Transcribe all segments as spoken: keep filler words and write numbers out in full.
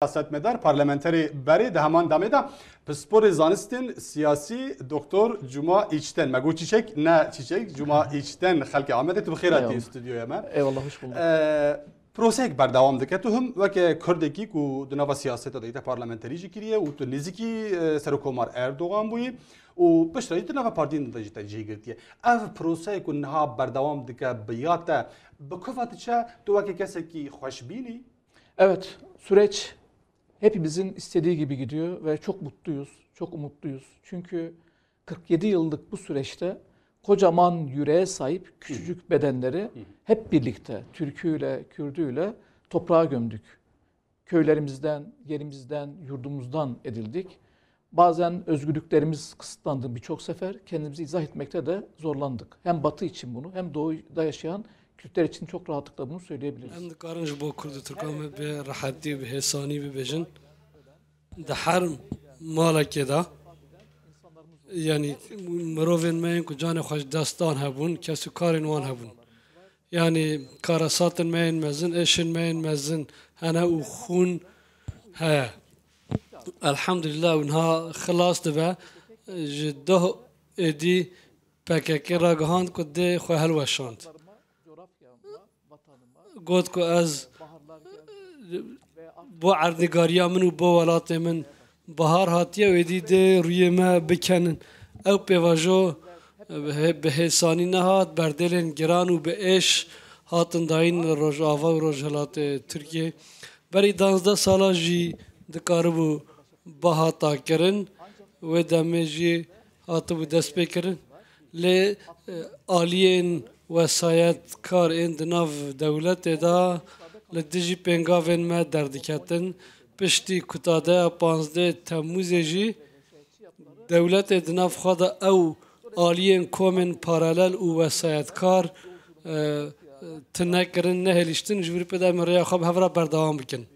Siyasetmedar, parlamenterê berê di heman demê de pisporê zanistên siyasî Doktor Cuma Îçten. Me got Çîçek, ne Çîçek, Cuma Îçten xelkê Amedê. Tu bi xêr hatî stûdyoya me. Eyvallah, hoş bulduk. Ee, proseyek berdewam dike. Tu him weke Kurdekî ku di nava siyaseta de yî te parlamenterî jî kiriye û tu nêzîkî, e, Serokkomar Erdogan bûyî û piştre yî di nava partiyên de jî te cihê girtiye. Ev proseyek ku niha berdewam dike bi ya te bi ku ve diçe, tu weke kesekî xweşbîn î? Evet, süreç hepimizin istediği gibi gidiyor ve çok mutluyuz, çok umutluyuz. Çünkü kırk yedi yıllık bu süreçte kocaman yüreğe sahip küçücük bedenleri hep birlikte Türküyle, Kürdüyle toprağa gömdük. Köylerimizden, yerimizden, yurdumuzdan edildik. Bazen özgürlüklerimiz kısıtlandı birçok sefer. Kendimizi izah etmekte de zorlandık. Hem Batı için bunu hem Doğu'da yaşayan Kürtler için çok rahatlıkla bunu söyleyebiliriz. Em dikarin ji bo Kurd û Tirkan me bi rehetî, bi hêsanî bibêjin. Di her malekê de, yanî mirovên me yên ku canê xwe ji dest dan hebûn, kes û karên wan hebûn. Yanî karesatên me yên mezin, êşên me yên mezin hene û xûn heye. Elhamdulillah, û niha xilas dibe. Ji doh êdî P K K ragihand ku dê xwe hilweşand. Got ku ez bo erdnîgariya min û bo welatê min bahar hatiye û êdî dê rûyê me bikenin. Ew pêvajo bi hê-, bi hêsanî nehat, berdêlên giran û bi êş hatin dayîn li Rojava û Rojhilatê Tirkiyê. Berî danzdeh sala jî dikaribû bihata kirin, wê demê jî hatibû destpêkirin. Lê, e, aliyên wesayetkar ên di nav dewletê de li dijî pêngavên me derdiketin. Piştî kutadeya panzdeh Temmûzê jî dewletê di nav xwe de ew aliyên komên paralel û wesayetkar, e, tune kirin, nehêliştin, ji vir pê de em rêya xwe bi hev re berdewam bikin.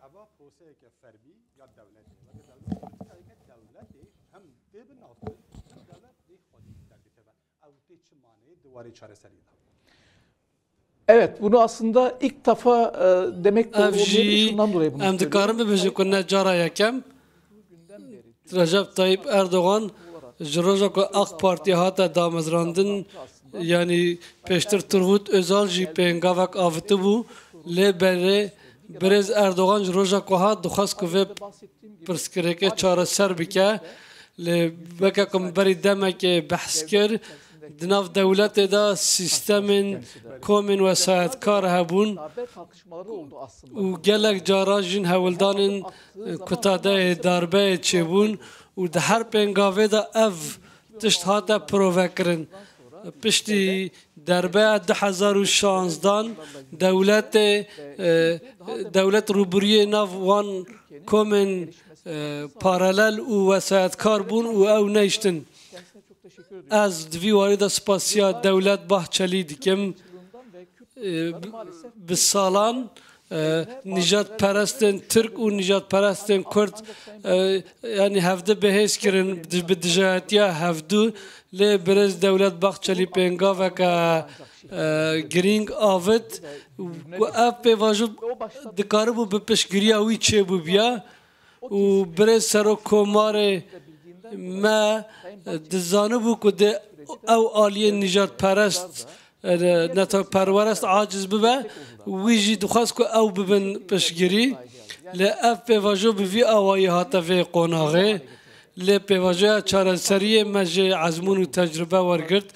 Eva proseyeke fermî ya dewletê, weke dewlet politikayeke dewletê hem tê bin navkirin, hem dewlet dê xwedî derdikeve. Ew tê çi maneyê di warê çareseriyê de? Evet, bunu aslında ilk defa, e, demek de Ev olmayabilir. Jî Şundan dolayı bunu em söylüyorum. Dikarin bibêjin ku ne cara yekem Recep Tayyip Erdogan ji roja ku AK Partî hate damezrandin, yanî pêştir Turgut Özal jî pêngavek avitibû, lê berê birêz Erdogan ji roja ku hat dixwest ku vê pirsgirêkê çareser bike. Lê weke ku min berî demekê behs kir, di nav dewletê de sîstemên komên wesayetkar hebûn û gelek caran jî hewldanên kutadeyê darbeyê çêbûn û di her pêngavê de ev tişt hate pirovekirin. Piştî derbeya du hezar û şanzdan dewletê, e, dewlet rûbirûyê nav wan komên, e, paralel û wesayetkar bûn û ew nehiştin. Ez di vî warî de spasiya Dewlet Bahçelî dikim. E, bi, bi salan, e, nîjadperestên Tirk û nîjadperestên Kurd, e, yanî hevdu bihêz kirin, di, bi dijayetiya hevdu, lê birêz Dewlet Bahçelî pêngaveke, e, girîng avit, ku ev pêvajo dikaribû bi piştgiriya wî çêbûbiya û birêz Serokkomarê me dizanibû ku dê ew aliyên nîjadperest, e, netewperwerest aciz bibe, wî jî dixwest ku ew bibin piştgirî. Lê ev pêvajo bi vî awayî hate vê qonaxê. Lê pêvajoya çareseriyê me jê ezmûn û tecrube wergirt.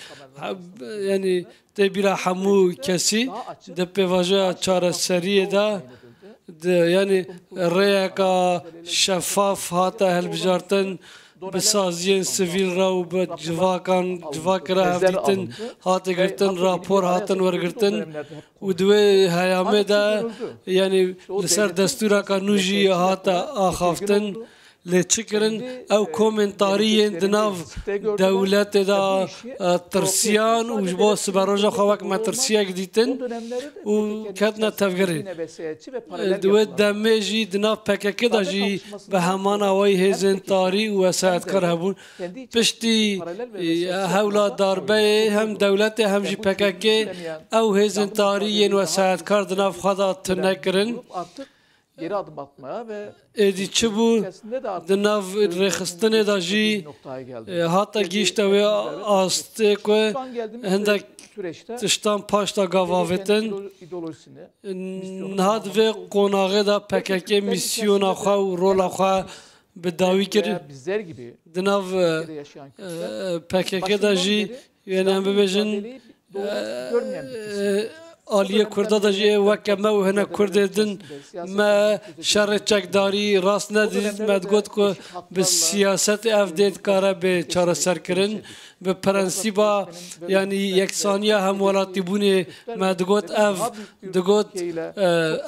He-, yanî tê bîra hemû kesî di pêvajoya çareseriyê de, di, yanî rêyeka şefaf hate hilbijartin, bi saziyên sivîl re û bi civakan, civakê re hevdîtin hate girtin, rapor hatin wergirtin û di wê heyamê de, yanî li ser destûreka nû jî hate axaftin. Lê çi kirin? Ew komên tarî yên di nav dewletê de, e, tirsiyan û ji bo siberoja xwe wek metirsiyek dîtin û ketine tevgerê. E, di wê demê jî di nav P K K de jî bi heman awayî hêzên tarî û wesayetkar hebûn. Piştî, e, hewla darbeyê hem dewletê hem jî P K K ew hêzên tarî yên wesayetkar di nav xwe de tune kirin. geri adım atmaya ve Êdî çi bû? Di nav rêxistinê de jî, e, hate gihîşte wê astê ku hindek tiştan paş de gav avêtin. Niha di vê qonaxê de P K K mîsyona xwe û rola xwe bi dawî kir. Di nav, e, P K K de jî, yani em bibêjin, e, aliyê Kurda de jî ê weke me û hinek Kurdê din me şerê çekdarî rast nedît. Me digot ku bi siyasetê ev dê dikare bê çareserkirin. Bi prensîba, yanî yeksaniya hemwelatîbûnê me digot ev, digot, e,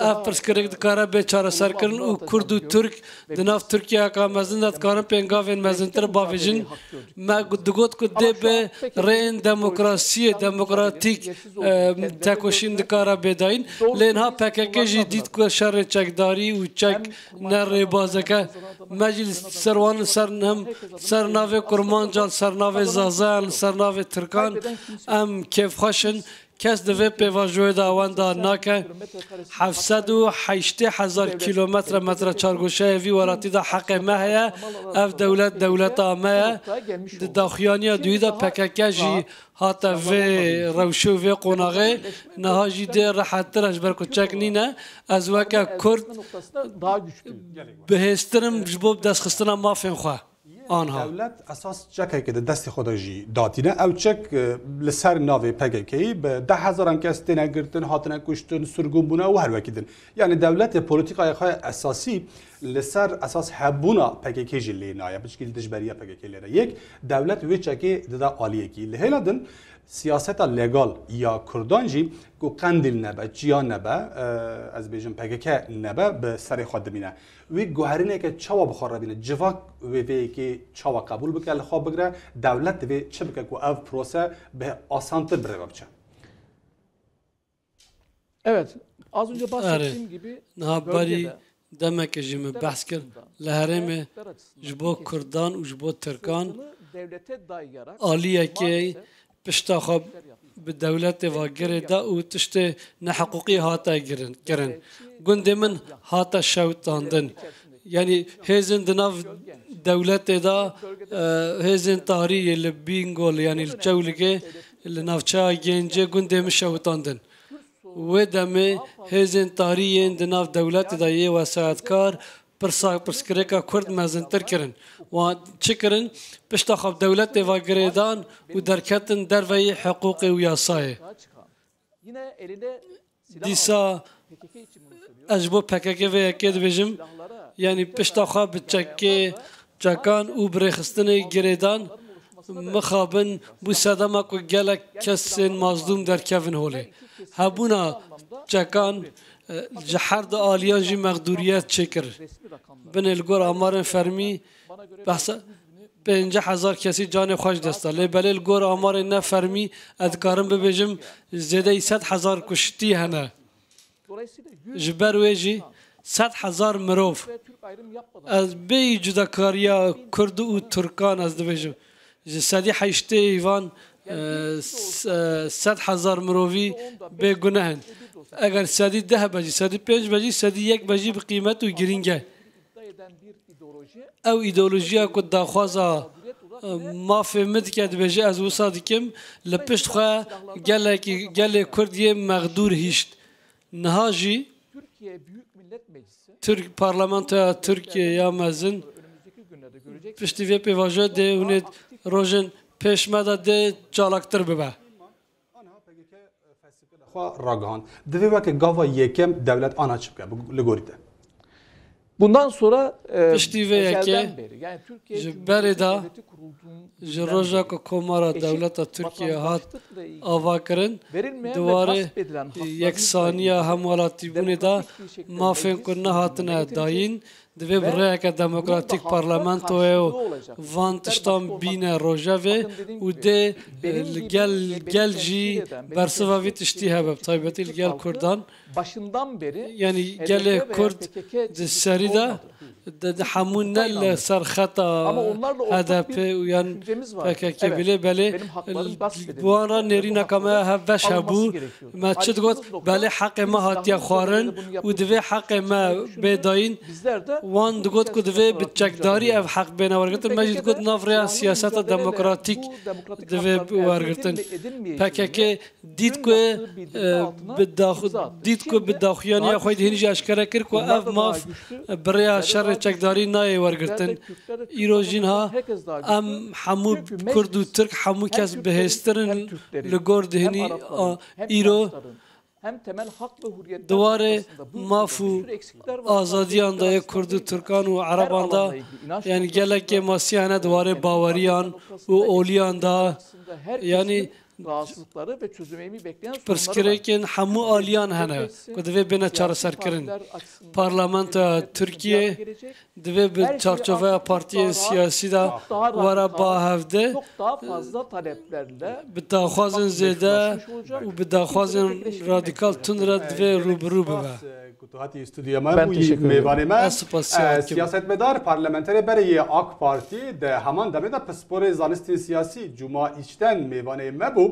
ev pirsgirêk dikare bê çareserkirin û Kurd û Tirk di nav Tirkiyeyeka mezin de dikarin pêngavên mezintir bavêjin. Me gu-, digot ku dê bi rêyên demokrasiyê, demokratîk, e, tekoşîn dikare bê dayîn. Lê niha P K K jî dît ku şerê çekdarî û çek ne rêbazeke. Me jî li ser wan, li ser nem, li ser navê Kurmancan, li ser navê Zazayan, li ser navê Tirkan em kêfxweş in. Kes di vê pêvajoyê de wenda nake. Heft sed û heştê hezar kîlometre, metre çargoşeyê vî welatî de heqê me heye. Ev dewlet, dewleta me ye. Di daxuyaniya duyî de P K K jî hate vê rewşê û vê qonaxê. Niha jî dê rehettir e, ji ber ku çek nîne. Ez weke Kurd bihêztir im ji bo destxistina mafên xwe. Anha. Dewlet esas çekeke di destê xwe de jî datîne. Ew çek, e, li ser navê P K K'yî bi deh hezaran kes têne girtin, hatine kuştin, sirgûn bûne û her wekî din. Yani dewletê polîtîkaya xwe esasî li ser esas hebûna P K K jî lê naye, piçkî li dijberiya P K K lê re. Yek, dewlet wê çekê dide aliyekî. Li hêla din, siyaseta legal ya Kurdan jî ku Qendîl nebe, Çiya nebe, e, ez bêjim P K K nebe, bi serê xwe dimîne. Wî guherîneke çawa bi xwe re bîne? Civak wê vê yekê çawa qebûl bike, li xwe bigire? Dewlet divê çi bike ku ev prose bi asantir bi rê ve biçe? Evet, az önce bahsettiğim gibi Erê, niha berî demekê jî min behs kir. Li herêmê ji bo Kurdan û ji bo Tirkan aliyekê pişta xwe bi dewletê ve girê da û tiştê nehiqûqî hate girin, kirin. Gundê min hate şewitandin. Yanî hêzên di nav dewletê de, e, hêzên tarî yê li Bîngol, yanî li Çewligê, li navçeya Gêncê gundê min şewitandin. Wê demê hêzên tarî yên di nav dewletê de yê wesayetkar pirsa, pirsgirêka Kurd mezintir kirin. Wan çi kirin? Pişta xwe bi dewletê ve girêdan û derketin derveyî hiqûqê û yasayê. Dîsa ez ji bo P K K vê yekê dibêjim, yanî pişta xwe bi çekê, çekan û bi rêxistinê girêdan, mixabin bû sedema ku gelek kesên mazlûm derkevin holê. Hebûna çekan, e, ji her du aliyan jî mexdûriyet çêkir. Binê li gor amarên fermî behsa pêncî hezar kesî canê xwe ji dest da. Lê belê li gor amarên ne fermî ez dikarim bibêjim zêdeyî sed hezar kuştî hene. Ji ber wê jî sed hezar mirov, ez bêyî cudakariya Kurd û Tirkan ez dibêjim, ji sedî heştê van, e, s-, e, sed hezar mirovî bêguneh in. Eger sedî deh be jî, sedî pênc be jî, sedî yek be jî bi qîmet û girîng e. Ew îdeolojiya ku daxwaza, e, mafê min dike, dibêje, ez wisa dikim, li pişt xwe gelekî, gelê Kurd yê mexdûr hişt. Niha jî Türk, parlamentoya Tirkiyê ya mezin piştî vê pêvajoyê dê hûnê rojên pêş me de dê çalaktir bibe. Xwe ragihand. Divê weke gava yekem dewlet ana çi bike, bi, li gorî te? Bundan sonra, e, Piştî vê yekê ezelden beri, yani Türkiye ji Cumhuriyeti berê de Devleti kurulduğundan ji roja beri ku Komara Dewleta Türkiye hat ava kirin, di warê yeksaniya hemwelatîbûnê de mafên ku nehatine dayîn, divê bi rêyeke demokratîk parlamentoyê û van tiştan bîne rojevê û dê, e, li gel, gel jî bersiva vî tiştî hebe, bi taybetî li gel Kurdan. Yanî gelê Kurd di serî de Di, di hemû ne li ser xeta H D P û yan P K K bile, belê bi wan re nêrîneka me hev beş hebû. Me çi digot? Belê heqê me hatiye xwarin û divê heqê me bê dayîn. Wan digot ku divê bi çekdarî ev heq bêne wergirtin. Me jî digot nav rêya siyaseta demokratîk divê wergirtin. P K K dît ku, e, bi dax-, dît ku bi daxuyaniya xwe de hîn jî eşkere kir ku ev maf bi rêya şerê çekdarî nayê wergirtin. Îro jî niha em hemû Kurd û Tirk, hemû kes bihêztir in li gor dihînî, a, îro di warê maf û azadiyan de yê Kurd û Tirkan û Ereban de, yanî gelek kêmasiya hene di warê baweriyan û oliyan de, yanî pirsgirêkên hemû aliyan hene ku divê bêne çareserkirin. Parlamentoya Tirkiyê divê bi çarçoveya partiyên siyasî de were ba hevdê, bi daxwazên zêde û bi daxwazên radîkal tund re divê rû bi rû bibe. Ku tu hatî stûdyoya me bûyî, mêvanê me. Ez spasiya te dikim. Siyasetmedar, parlamenterê berê yê AK Partî di heman demê de pisporê zanistên siyasî Cuma Îçten mêvanê me bû.